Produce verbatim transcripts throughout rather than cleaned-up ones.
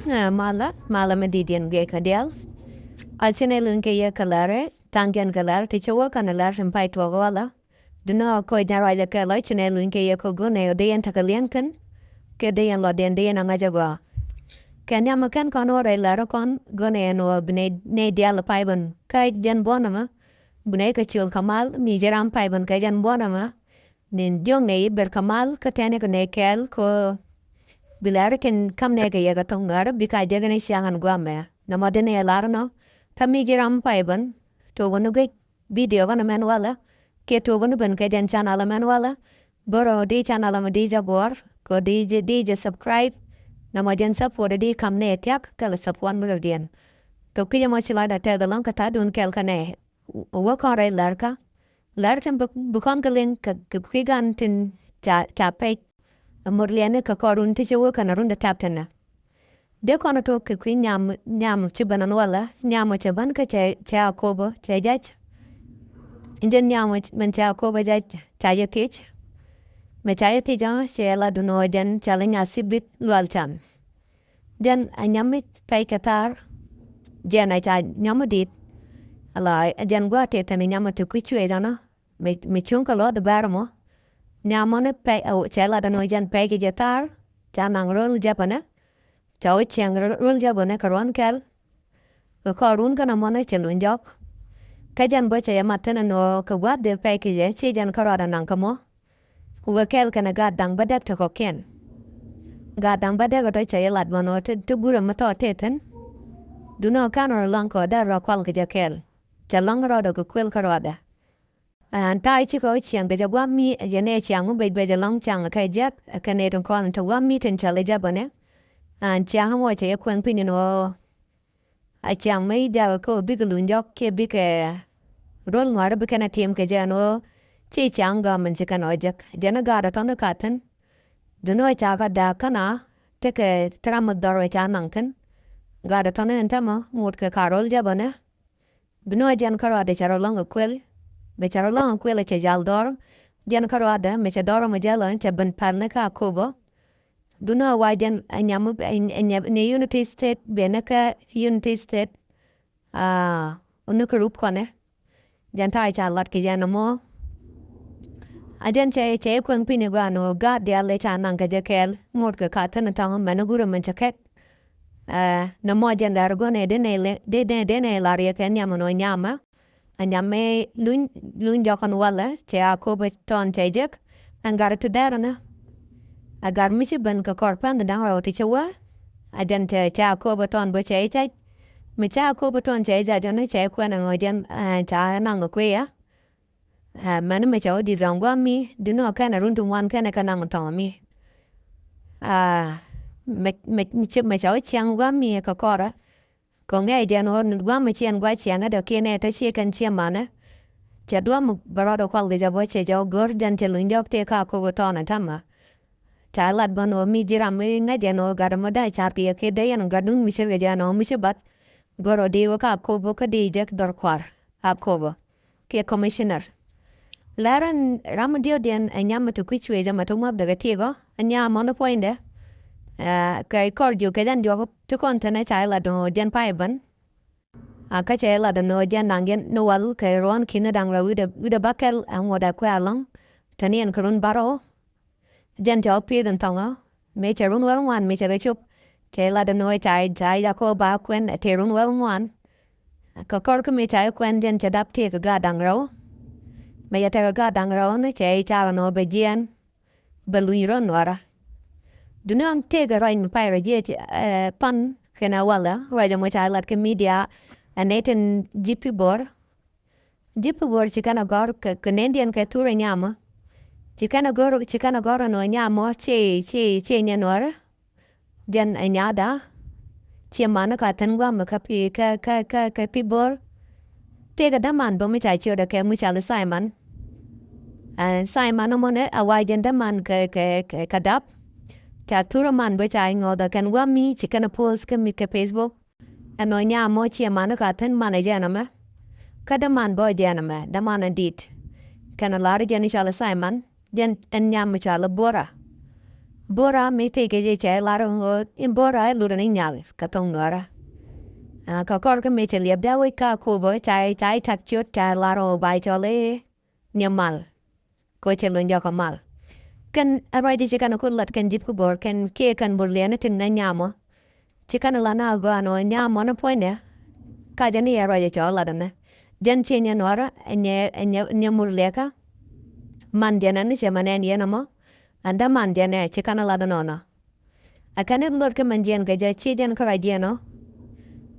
Ɛ, malä, malä mi di̱t yɛn guiɛ kɛ diaal. A ci nɛ luny kɛ yɛ kɛ lɛr ɛ, tha̱a̱ŋ kɛn kɛ lɛr ti ci wä kɛn lɛr tin pay tuɔɔk walä. Duŋni ɣöö kɔc jɛn ruacɛ kɛ lɔc ci nɛ luny kɛ yɛ kɛ go̱n ɛ dee yɛn tekɛ liɛŋ thi̱n. Kɛ dee yɛn luɔt yɛn dee yɛn a ŋa̱c a gɔaa. Kɛ nhiam kɛn kɔn wä rɛy lɛr kɔn go̱n ɛ ɛn ɣöö bi nɛ, nɛ diaal pay ben. Kä jɛn buɔ̱n ɛmɛ bi nɛ kɛ ciöl kɛ mal mi ji̱ ram pay ben kɛ jɛn buɔ̱n ɛmɛ. Nin diɔ̱k nɛ i̱ ber kɛ mal kä tɛni kɛ nɛ kɛɛl kɛ bi lɛr kɛn kam nɛ kɛ yɛ kɛ thoŋ nuɛɛr bi ka jɛ kɛn i̱ ciaŋ ɛn guamɛ. Nɔmɔ dee nɛ lar nɔ kä mi ji̱ ram pay ben. Tuɔk wä ni guic bidio kɔn mɛn walɛ kiɛ tuɔk wä ni ben kɛ jɛn channel mɛn walɛ. Bä rɔ di channel mɛ di jɛ guɔ̱ɔ̱r kɛ di jɛ, di jɛ subscribe. Nɔmɔ jɛn support di kam nɛ thiak kɛ lɛ support mi rɔ diɛn. Kɛ kui̱c ɛmɔ ci lɔcdɛ tɛth ɛlɔ̱ŋ kɛ tha̱a̱dun kɛl kɛ nɛ. Wä kɔn rɛy lɛr kä lɛr tin bi, bi kɔn kɛ liŋ kɛ, kɛ kui̱ gan tin ca, ca pɛc. Ɛ mot liɛni kɛ kɔr run ti ci wä kɛn run dee tap tɛnɛ. Dee kɔn tok kɛ kui̱ nyam, nyam ci ben ɛn walɛ, nyam cɛ ben kä cɛ, cɛ Akopä, cɛ jac. Jɛn nyam mɛn cɛ Akopä jac, ca jɛ thiec. Mɛ ca jɛ thiec ɔ, cɛ la duŋni ɣöö jɛn ca lɛ nya thibit lual can. Jɛn a nyam mi pɛc kɛ thaar. Jɛn a ca nyam mi di̱i̱t. Ala jɛn gua̱a̱th tëë thɛn nyam mi ti kui̱ cuëëc ɔnɔ. Mi, mi cuŋ kɛ luɔt bɛr mɔ. Nyam mɔ ni pɛc, ɛ, cɛ lat ɛn ɣöö jɛn pɛc kɛ jɛ thaar. Ca naŋ ro̱l jɛpɛnɛ. Ca wä ciɛŋ ro̱l, ro̱l jɛpɛnɛ kɛ ruɔ̱n kɛl. Kɛ kɔr run kɛn ɛmɔ ni cɛ luny jɔk. Kä jɛn bä cɛ yɛ mat thi̱n ɛn ɣöö kɛ gua̱a̱th dee pɛc kɛ jɛ ci jɛn kärɔadɛ naŋ kɛ mɔ. Ku wee kɛɛl kɛnɛ gaat da̱ŋ bädäk ti kɔ̱kiɛn. Gaat da̱ŋ bädäk ɛ tɔ̱ cɛ yɛ lat mɔn ɣöö ti, ti gurɛ mi thɔɔk tëë thi̱n. Duŋni ɣöö ka̱n rɔ lɔ̱ŋ kɛ ɣöö dee rɔ kual kɛ jɛ kɛɛl. Cɛ lɔ̱ŋ rɔɔdɛ kɛ kuël kärɔadɛ. Ɛn ta̱a̱ cikɛ ɣöö ciɛŋ kɛ jɛ gua̱a̱m mi, ɛ jɛ nɛ ciaŋ mi bec bec ɛlɔ̱ŋ ciaŋ kɛ jɛ jiäk, ɛ kɛ nɛ tin kɔn te gua̱a̱m mi tin cɔal i̱ jɛpɛnɛ. Ɛn ciaŋ ɛmɔ cɛ yɛ kuɛŋ piny ɛn ɣöö a ciaŋ mi jakä kä bikɛ luny jɔk kiɛ bikɛ ro̱l ŋua̱r bikɛn a tim kɛ jɛ ɛn ɣöö ci ciaŋ gɔaa min ci kɛn ɣɔ̱ jek. Jɛn i̱ gaat ɛ tɔ̱ni ka thi̱n. Duŋni ɣöö ca kä da̱a̱k kä na tekɛ ti ram mi dhɔr ɣöö ca naŋ thi̱n. Gaat ɛ tɔ̱ni ɛn tämɛ ŋot kɛ ka ro̱l jɛpɛnɛ. Duŋni ɣöö jɛn kärɔadɛ cɛ rɔ lɔ̱ŋ ɛ kuël. Mɛ cɛ rɔ lɔ̱ŋ ɛ kuël ɛ cɛ jal dhɔr. Jɛn kärɔadɛ mɛ cɛ dhɔr ɛmɔ jal ɣän cɛ ben pɛl ni kä Akopä. Duŋni ɣöö wa jɛn ɛ nyam, ɛ, ɛ nyam ni Unity State ben ni kä Unity State. Aa, ni kä rup kɔnɛ. Jɛn ta̱a̱ ca lat kɛ jɛn ɛmɔ. A jɛn cɛ, cɛ kuɛŋ piny ɛ gua̱a̱n ɣöö gaat diaal ɛ ca naŋ kɛ jɛ kɛɛl. Ŋot kɛ ka thi̱n tɔ̱ŋ mɛn ɛ gurɛ min cɛ kɛk. Ɛ, nɔmɔ jɛn dɛr go̱n ɛ dee nɛ lɛ, dee, dee, dee nɛ lar yɛ kɛ nhiam ɛn ɣöö nyamä. A nyam mi luny, luny jɔk ɛn walɛ, cɛ Akopä tɔn cɛ jek. Ɛn gat ti dɛr ɛnɛ. A gat mi ci ben kɛ kɔr pɛn da̱ŋ rɛw ti cɛ wä. A jɛn cɛ, cɛ Akopä tɔn bä cɛ i̱ cac. Mi cɛ Akopä tɔn cɛ i̱ jac ɔni cɛ i̱ kuɛn ɛn ɣöö jɛn, ɛ, ca naŋ kɛ kuëë ya. Ɛ, mɛn mi cɛ wä di̱t rɔ̱ŋ gua̱a̱m mi, duŋni ɣöö kɛn ɛ run ti ŋuan kɛn ɛ kɛ naŋ thɔŋ mi. Aa, mɛ, mɛ, mɛ cɛ wä ciaŋ gua̱a̱m mi kɛ kɔrä. Kɛ ŋɛɛ jɛn ɣöö ni gua̱a̱m mi ciɛn gua̱a̱ ciaŋädɛ kiɛ nɛ te ciɛ kɛn ciɛ manɛ. Cɛ dua̱a̱m bɛ rɔɔdɛ kual kɛ jɛ bä cɛ jɛ wä go̱r jɛn cɛ luny jɔk tëë ka kop tɔɔnɛ tämɛ. Ca lat bän ɣöö mi ji̱ ram mi ŋäc jɛn ɣöö gat ɛmɔ dee ca̱r kɛ yɛ kiɛ dee yɛn gatdun mi ce̱tkɛ jɛn ɣöö mi ci bath. Go̱r ɣöö di wä ka Akopä kä di jek dhɔr kua̱r Akopä kiɛ commissioner. Lɛr ɛn ram mi diɔ̱kdiɛn ɛ nyam mi ti kui̱ cuëëc ɛmɛ ti ŋuäth däk ɛ tiɛk ɔ ɛ nyam mɔn puɔ̱nydɛ. Ɛ, kɛ kɔr jiök kɛ jɛn diɔ̱k ti kɔn thi̱n ɛ ca lat ɣöö jɛn pay ben. A kä cɛ lat ɛn ɣöö jɛn naŋ yɛn ni wal kɛ ruɔ̱n ki̱n ni da̱ŋ rɛw wi̱cdɛ, wi̱cdɛ bäkɛl ɛ ŋuɔ̱t ɛ kuɛ alɔ̱ŋ. Te ni ɛn kɛ run bärɔw. Jɛn cɛ wä pi̱i̱th in thɔŋä mëë cɛ run wäl ŋuan mëë cɛ kɛ cop. Cɛ lat ɛn ɣöö ca, ca i̱ jakɔ ba kuɛn ɛ tëë run wäl ŋuan. Kɛ kɔr kä mëë ca i̱ kuɛn jɛn cɛ dap tëëk kɛ gaat da̱ŋ rɛw. Mëë cɛ tekɛ gaat da̱ŋ rɛw ni cɛ i̱ car ɛn ɣöö bɛ jiɛɛn. Bɛ luny rɔ nuɔrä. Duŋni ɣän tëëkɛ ruac mi pay rɔ jiɛc, ɛ, pan kɛnɛ walɛ ruac ɛmɔ ca lat kɛ midia. Ɛ nɛy tin ji̱ pi bo̱r. Ji̱ pi bo̱r ci kɛn a gɔ̱r kɛ, kɛ nɛndiɛn kɛ thurɛ nyamä. Ci kɛn a gɔ̱r, ci kɛn a gɔ̱r ɛn ɣöö nyamä ci, ci, ci nyɛ nuɔrä. Jɛn ɛ nyada. Ciɛ man ka thi̱n gua̱a̱m kä pi, kä, kä, kä, kä pi bo̱r. Tëëkɛ däman bä mi ca ciötdɛ kɛ mi cɔal i̱ Simon. Ɛ, Simon ɛmɔ nɛ a wa jɛn däman kɛ, kɛ, kɛ, kɛ dap. Ca thurä man bä ca i̱ ŋɔ̱ɔ̱thä kɛn gua̱a̱m mi ci kɛn a post kä mi kɛ Facebook. Ɛn ɣöö nyam mɔ ciɛ man ka thi̱n man ɛ jɛn ɛmɛ. Kä däman bä jɛn ɛmɛ, däman ɛn di̱t. Kɛn ɛ lar jɛn i̱ cɔal i̱ Simon, jɛn ɛn nyam mi cɔal i̱ Bora. Bora mi tëëkɛ jɛ cɛ lar ɣöö in bora i̱ lurɛ ni nyal kɛ thoŋ nuäärä. Aa, kɛ kɔr kä mëë cɛ liɛp dee wec ka Akobo ca, ca i̱ tak ciöt ca lar ɣöö ba cɔl i̱ nyɛ mal. Kɛ cɛ luny jɔkä mal. Kɛn ɛ ruac ji̱ ci kɛn ɛ ku lat kɛn ji̱p kä bo̱r kɛn kiɛ kɛn Murleni tin nɛ nyamɔ. Ci kɛn ɛ lat na gɔaa nɔ nyamɔ ni puɔ̱nydɛ. Ka jɛ ni yɛ ruac ɛ cɔɔl lat ɛnɛ. Jɛn ci nyɛ nuɔrä ɛ nyɛ, ɛ nyɛ, nyɛ Murlekä. Man jɛn ɛn ni cɛ mɛ nɛn yɛn ɛmɔ. Ɛn dee man jɛn ɛ ci kɛn ɛ lat ɛnɔnɔ. Ɛ kɛn i̱ luɔt kä mɛn jiɛn kɛ jɛ ci jɛn kä ruac jiɛn ɔ.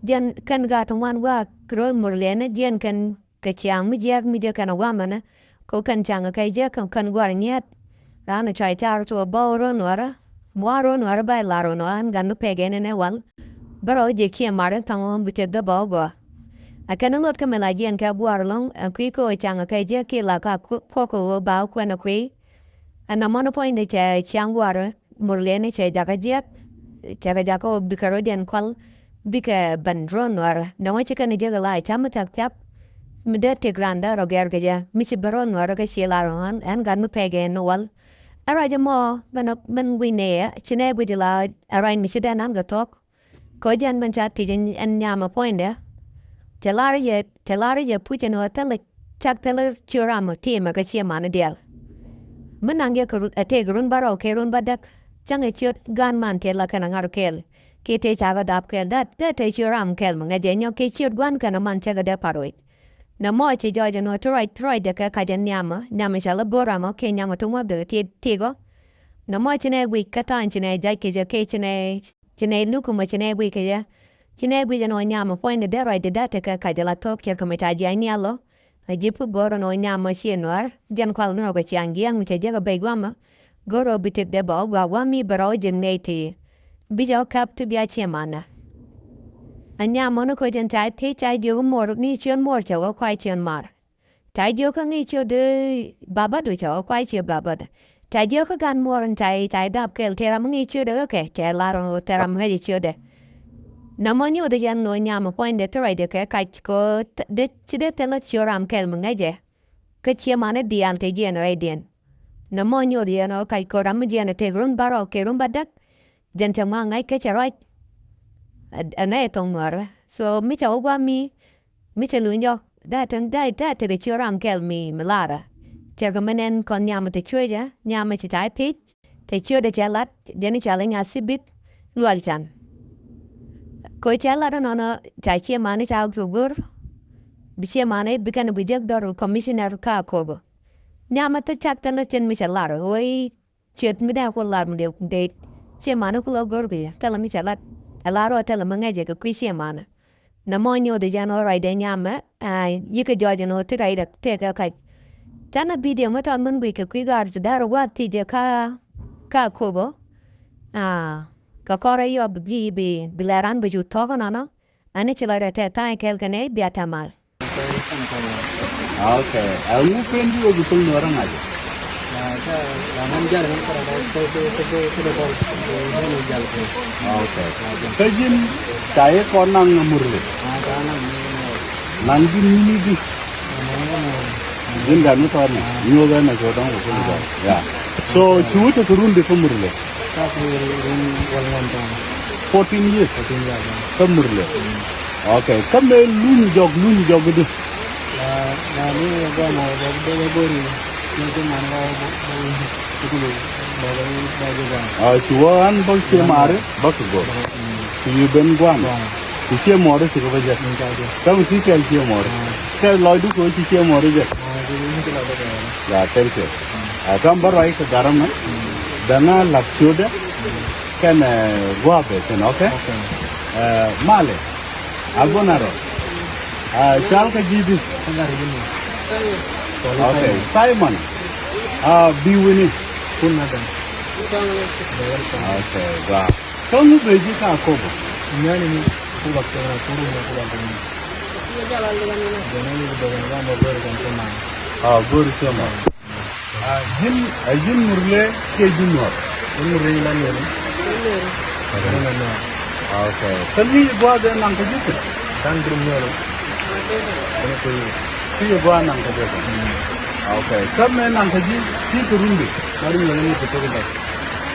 Jɛn kɛn gaat ti ŋuan waak röl Murleni jiɛn kɛn kɛ ciaŋ mi jiääk mi jɛ kɛn ɛ guamɛnɛ. Kɛ kɛn caŋ kɛ jɛ kɛn, kɛn gua̱r ŋi̱eet. Raan ɛ cua i̱ car tuɔ bä ɣöö ro̱o̱n nuäärä. Mua̱a̱ ro̱o̱n nuäärä ba i̱ lar ɣöö nɔ ɛn gat mi pɛk ɛn ɛn ɛ wal. Bä rɔ jɛ kiɛ mar in thaŋ ɣöö bi tëk dee bä ɣä gɔaa. Ɛ kɛn i̱ luɔt kä mɛ la jiɛn kɛ gua̱r ɛlɔ̱ŋ ɛ kui̱ kä ɣöö caŋ kɛ jɛ kiɛ la ka kuɔk kɛ ɣöö ba ɣä kuɛn ɛ kui̱. Ɛn nɔmɔ ni puɔ̱nydɛ cɛ ciaŋ gua̱a̱rä Murleni cɛ jakä jiɛk. Cɛ kɛ jakä ɣöö bikɛ rɔ̱diɛn kual bikɛ ben ro̱o̱n nuäärä. Nɔmɔ ci kɛn jiäk la cam mi thiak thiak. Mi dee tëk raan dee rɔ gɛr kɛ jɛ mi ci ben ro̱o̱n nuäärä kä ci la rɔ̱ɔ̱n ɛn gat mi pɛk ɛn ni wal. Ɛ ruac ɛmɔ ben, ben guic nɛy ɛ ci nɛy guic la ɛ ruac mi ci dee nan kɛ thuɔ̱k. Kɛ jɛn ben ca thiec ɛn nyamɛ puɔ̱nydɛ. Cɛ lar yɛ, cɛ lar yɛ puc ɛn ɣöö thilɛ cak thilɛ ciö ram timɛ kɛ ciɛ mani diaal. Mi naŋ yɛ kɛ run, ɛ tëëk run bärɔw kɛ run bädäk. Cäŋ ɛ ciöt gan man tëë la kɛn ɛ ŋa̱r kɛɛl. Kiɛ tëë cakɛ dap kɛɛl dat dee tëë ciö ram kɛɛl mi ŋäcɛ nyɔk kiɛ ciöt gua̱n kɛn ɛ man cäkɛ dee pa̱r wec. Nɛ mɔ ci jɔɔc ɛn ɣöö ti ruac, ti ruacdɛ kɛ kac ɛn nyamä, nyamä cɛ la bo̱o̱r ramɔ kiɛ nyamä ti ŋuäpdɛ kɛ ti, ti̱i̱kɔ. Nɛ mɔ ci nɛ guic kä tha̱a̱ŋ ci nɛ jac kecä kiɛ ci nɛ, ci nɛ luk kumä ci nɛ guic kecä. Ci nɛ guic ɛn ɣöö nyamä puɔ̱nydɛ dee ruacdɛ da̱t tekɛ kac ala thok cɛ kɛ mɛ ca jiac nhial ɔ. A ji̱ pi bo̱o̱r ɛn ɣöö nyamä ciɛ nuäär jɛn kual ni rɔ kɛ ciaŋ jiääk mi cɛ jek ɛ bɛc guamä. Go̱r ɣöö bi tet dee bä ɣä gua̱a̱k wä mi bɛ rɔ wä jek nɛy ti. Bi cɛ wä käp ti bia ciɛ manä. A nyamä ni koc ɛn ca thiec ca jiök muɔr ni ciön muɔr cɛ wä kuay ciön mar. Ca jiök kä ŋi̱i̱c ciötdɛ babädu cɛ wä kuay ciö babädä. Ca jiök kä gan muɔr in ca, ca dap kɛl tëë ram ŋi̱i̱c ciötdɛ ɣä kɛ cɛ lar ɣöö tëë ram ŋäc ciötdɛ. Nɔmɔ nyothɛ jɛn ɣöö nyamɛ puɔ̱nydɛ ti ruacdɛ kɛ kac kɛ ɣöö dee ci dee thilɛ ciö ram kɛl mi ŋäcɛ. Kä ciɛ manɛ diaal te jiɛn rɛydiɛn. Nɔmɔ nyothɛ jɛn ɣöö kac kɛ ɣöö ram mi jiɛn ɛ tëk run bärɔw kɛ run bädäk. Jɛn cɛ ŋuan ŋa̱c kä cɛ ruac. Ɛ, ɛ nɛ ɛ thoŋ nuäärä. So mi cɛ wä gua̱a̱k mi, mi cɛ luny jɔk. Dee tɛn, dee, dee tekɛ ciö ram kɛl mi, mi larä. Cɛ kɛ mi nɛn kɔn nyamä te cuecä, nyamä cɛ ca i̱ pi̱c. Te ciötdɛ cɛ lat, jɛn i̱ ca lɛ nya thibit, lual can. Kɛ cɛ lat ɛnɔnɔ, ca ciɛ mani ca go̱r. Bi ciɛ mani bi kɛn bi jek dɔr commissioner kä Akobo. Nyamä thil cak thil ni tin mi cɛ lar, wee Ciöt mi dee ku lar mi dee, dee ciɛ manä ku lɔ go̱r kɛ yɛ. Thilɛ mi cɛ lat. Ɛ lar ɔ thilɛ mi ŋäcɛ kɛ kui̱ ciɛ manä. Nɛ mɔ nyoth jɛn ɔ ruacdɛ nyamɛ, aa, yikɛ jɔɔc ɛn ɔ ti ruacdɛ tëëkɛ kac. Canɛ bidio mi tɔt min guic kɛ kui̱ gaar ti da̱r ɛ gua̱a̱th thiecɛ ka, ka Akobo. Aa, kɛ kɔrɛ yɔ bi, bi, bi lɛ ran bi cu thɔk ɛnɔnɔ. Ani ci lɔcdɛ tɛ tha̱a̱ŋ kɛɛl kɛnɛ bia tɛ mal. Okay. Ɛŋu pen bi wä bi thok nuɔrä ŋa̱cä? Okay. Kä ji̱n ca yɛ kɔn naŋ Murle? Naŋ ji̱n ni̱ni di? Ji̱n gat mi tɔɔt ni nyuɔth ɛn a cuɔ dɔ̱ŋ kɛ thok nuɔrä. Yeah. So ci wä tekɛ run di kä Murle? Fourteen years. Fourteen years, yeah. Kä Murle. Mm. Okay. Kä mëë luny jɔk, luny jɔk di? La, la luny jɔk mɔ, jɔk dee bä bori. Ni ti man ba, ba, ba, ba, ba, ba, ba. Ah, ci wä an bä ciɛ mari, bä kɛ gor. Mm. Ci yi ben guan. Guan. Ci ciɛ mɔri ci kɛ bä jɛ. Mm, ca jɛ. Kä mi ti kɛl ciɛ mɔri. Mm. Kɛl lɔcdu kɛ ci ciɛ mɔri jɛ. Mm, ci, ci, ci lɔcdu kɛ. Yeah, thank you. Mm. Ah, kam bä ruac kɛ garam na. Mm. Däŋä lak ciötdä. Mm. Kɛn, eh, gua̱a̱pɛ kɛn, okay? Okay. Eh, malɛ. A guɔ̱n a rɔ. Ah, cal kä ji̱ di? Okay. Simon. Ah, bi wini. Kun na däŋ. Okay, gua̱a̱. Kä ŋu ben ji̱ kä Akobo? Nyani ni ku bak tɛŋ na kuru ni ku bak tɛŋ. Jɛn ni ku bak tɛŋ na bak tɛŋ na. Ah, go̱ri cɛ ma. Ah, ji̱n, ah, ji̱n Murle kiɛ ji̱n Nuɔr? Ji̱n Murle ji̱n la Nuɔr. Ji̱n la Nuɔr. Ah, okay. Kä ŋi̱i̱c gua̱a̱th ɛ naŋ kä ji̱ kɛ? Da̱ŋ durum Nuɔr. Ji̱n kui̱. Ŋi̱i̱c gua̱a̱th naŋ kä ji̱ kɛ? Mm. Ah, okay. Kä mëë naŋ kä ji̱, ji̱ kɛ run di? Ŋa̱r mi lɛ ŋi̱i̱c kɛ tok i̱ bak.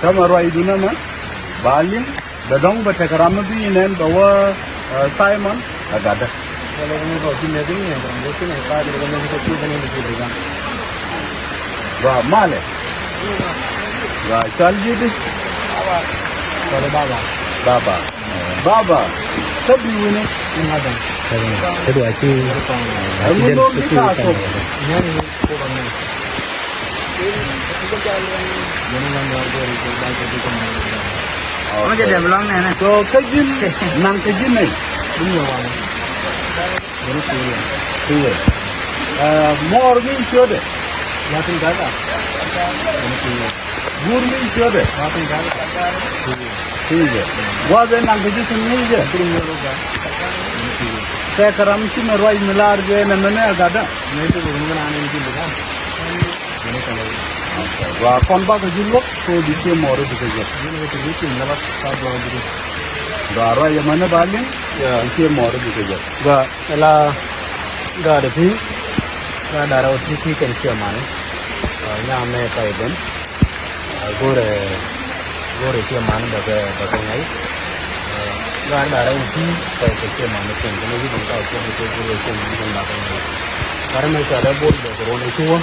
Täämɛ ruacdun ɛmɛ ba liŋ bɛ dɔ̱ŋ bɛ tekɛ ram mi bi nɛn bɛ wä, eh, Simon ɛ gatdä. Gua malɛ. Gua cɔl ji̱ di. Cɔl baba. Baba. Baba. Kä bi wi̱ni. Kä bi wi̱ni. Kä bi wi̱ni. Kä bi wi̱ni. Ɛŋu no̱o̱ŋ ni kaa thok. So kä ji̱n naŋ kä ji̱n nɛy. Ɛ, muɔɔr mi ciötdɛ. Guur mi ciötdɛ. Guath ɛ naŋ kä ji̱ thi̱n mi jɛ. Tɛkɛ ram ci mɛ ruac mi laar jɛ nɛ mɛnɛ ɛ gatdä. Gua kɔn bakɛ ji̱ luɔk kɛ bi cië mɔɔr i̱ bikɛ jɛ. Gua ruac ɛmɛnɛ ba liŋ. Bi cië mɔɔr i̱ bikɛ jɛ. Gua ɛla gaat ɛ pi̱i̱. Gaat da̱rɛ wä pi̱i̱ pi̱i̱ kɛn cië mani. Nyam mɛ pay ben. Go̱rɛ, go̱rɛ ciɛ man bɛ kɛ, bɛ kɛ ŋa̱c. Ɛ, ŋa̱c la rɛw ti bɛ kɛ ciɛ man ni cieŋ kɛn wi̱c in ka ciɛ ni kɛ go̱rɛ ciɛ man ni kɛn bɛ kɛ ŋa̱c. Gat mɛ cɔalɛ Bol bɛ kɛ ruɔ̱n ɛ ci wä.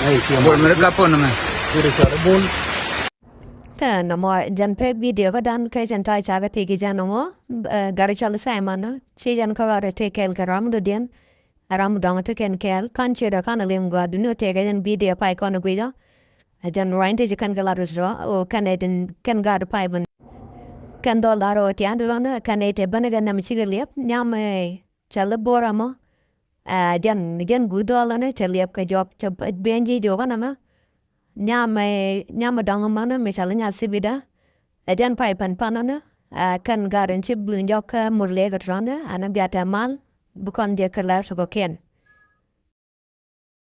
Ŋa̱c ciɛ man. Bol mɛ ri kap pon mɛ. Go̱rɛ cɔalɛ Bol. Tɛ nɔmɔ jɛn pek video kä dan kɛ jɛn ta̱a̱ cakɛ tëë ki jɛn nɔmɔ, ɛ, gat cɔl Simon ci jɛn kä gat tëë kɛɛl kɛ ram dɔ̱diɛn. Ɛ ram dɔ̱ŋ ti kɛn kɛɛl, ka̱n ciötdɛ ka̱n ɛ liŋ gɔaa, duŋni ɣöö tëëkɛ jɛn video pay kɔn ɛ guic ɔ. Ɛ jɛn ruany ti ci kɛn kɛ lat rɔ, ɣöö kɛn ɛ tin, kɛn gaat pay ben. Kɛn dhɔl lar ɣöö tia̱a̱n ti rɔ̱n, kɛn ɛ tɛ ben kɛ nɛm cikɛ liɛp, nhiam ɛ cɛ lɛ bo̱o̱r ɛmɔ. Ɛ jɛn, jɛn gui̱th dhɔl ɛn cɛ liɛp kɛ jɔk, cɛ ben ji̱ jɔk ɛn ɛmɛ. Nhiam ɛ, nhiam ɛ dɔ̱ŋ ɛmɔnɛ mi cɔal i̱ Nyathibidä. Ɛ jɛn pay pɛn panɔnɛ, ɛ kɛn gat in ci bluny jɔk kä Murlek ɛ tɔ̱nɛ, ɛn ɛ biatɛ mal, bi kɔn jɛ kɛ lɛr tɔkɔkiɛn.